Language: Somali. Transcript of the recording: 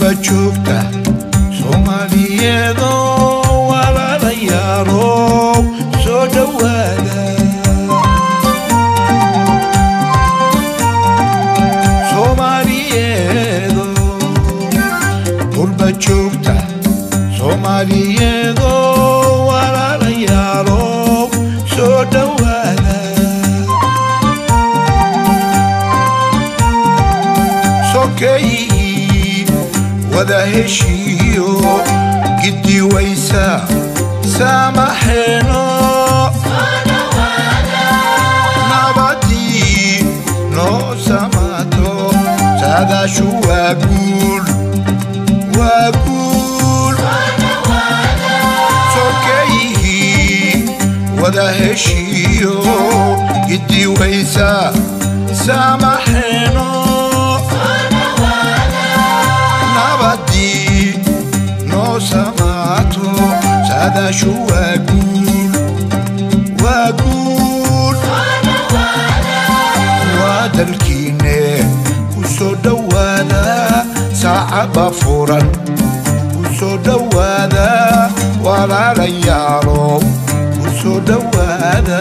Qurba joogta Soomaaliyeedoo, walaalayaalow, soo dhowaada. Soomaaliyeedo qurba joogta, Soomaaliyeedoo, walaalayaalow, soo dhowaada. Sokeyi wada heshiiyo, giddi waysa saamaxeeno, nabadii noo samaato. Saadaashu waa guul, waa guul. Sokeyihii wada heshiiyo, giddi waysa saamaxeeno, nabadii noo samaato. Saadaashu waa guul, waa guul. Waa dalkiine, ku soo dhowaada. Saacaba furan, ku soo dhowaada. Walaalayaalo, ku soo dhowaada.